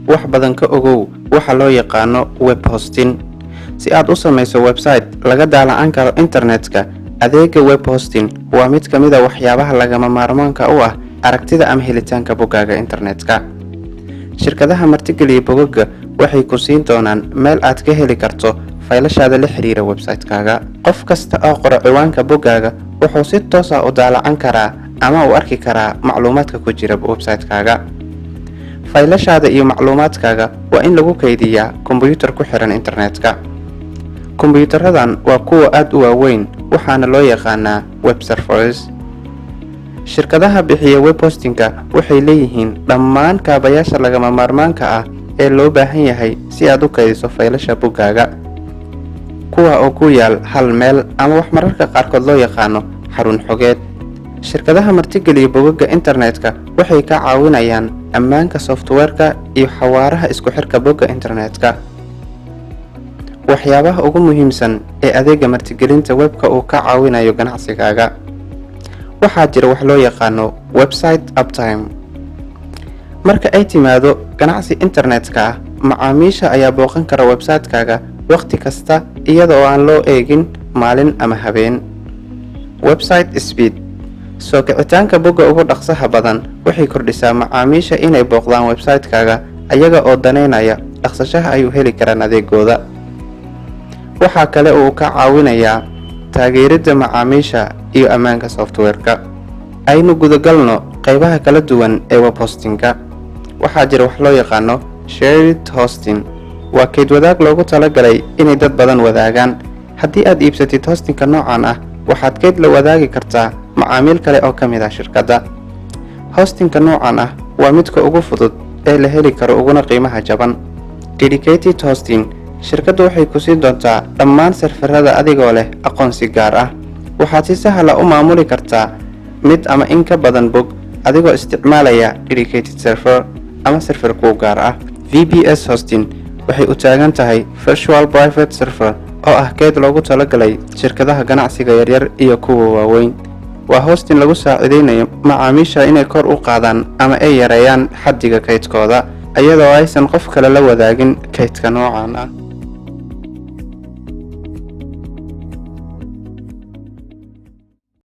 Wax badan ka ogow waxa loo yaqaano web hosting. Si aad u samayso website laga daalacan karo internetka, adeega web hosting waa mid ka mid a waxyaabaha lagama maarmaanka u ah aragtida ama helitaanka boggaaga internetka. Shirkadaha martigeliya bogagga waxay ku siin doonaan meel aad ka heli karto faylashaada la xiriira website-kaaga. Qof kasta oo qora ciwaanka boggaaga wuxuu si toos ah u daalacan karaa ama u arki karaa macluumaadka ku jira website-kaaga. Faylashaada iyo macluumaadkaaga waa in lagu kaydiyaa kombuyuutar ku xiran internetka. Kombuyuutaradan waa kuwa aad u waaweyn, waxaana loo yaqaanaa web servers. Shirkadaha bixiya web hostingka waxay leeyihiin dhammaan kaabayaasha lagama maarmaanka ah ee loo baahan yahay si aad u kaydiso faylasha boggaaga, kuwa oo ku yaal hal meel ama wax mararka qaarkood loo yaqaano xarun xogeed. Shirkadaha martigeliya bogagga internetka waxay ka caawinayaan ammaanka software-ka iyo xawaaraha isku xirka bogga internetka. Waxyaabaha ugu muhiimsan ee adeega martigelinta webka uu ka caawinayo ganacsigaaga: waxaa jira wax loo yaqaano website uptime. Marka ay timaado ganacsi internetka ah, macaamiisha ayaa booqan kara website-kaaga wakhti kasta, iyada oo aan loo eegin maalin ama habeen. Website speed: soo kicitaanka bogga ugu dhaqsaha badan waxay kordhisaa macaamiisha inay booqdaan website-kaaga, ayaga oo daneynaya dhaqsashaha ay u heli karaan adeegooda. Waxaa kale oo uu ka caawinayaa taageeridda macaamiisha iyo ammaanka software-ka. Aynu gudagalno qaybaha kala duwan ee web hostingka. Waxaa jira wax loo yaqaano shared hosting. Waa kayd wadaag loogu talagalay inay dad badan wadaagaan. Haddii aad iibsatid hostingka noocan ah, waxaad kayd la wadaagi kartaa macaamiil kale oo ka mid ah shirkadda. Hostingka noocan ah waa midka ugu fudud ee la heli karo uguna qiimaha jaban. Dedicated hosting: shirkaddu waxay ku siin doontaa dhammaan serverada adigoo leh aqoonsi gaar ah. Waxaad si sahla u maamuli kartaa mid ama in ka badan bog adigoo isticmaalaya dedicated server ama server kuu gaar ah. VPS hosting waxay u taagan tahay virtual private server, oo ah keyd loogu talagalay shirkadaha ganacsiga yaryar iyo kuwa waaweyn. Waa hosting lagu saacidaynayo macaamiisha inay kor u qaadaan ama ay yareeyaan xaddiga kaydkooda, iyadoo aysan qof kale la wadaagin kaydka noocan ah.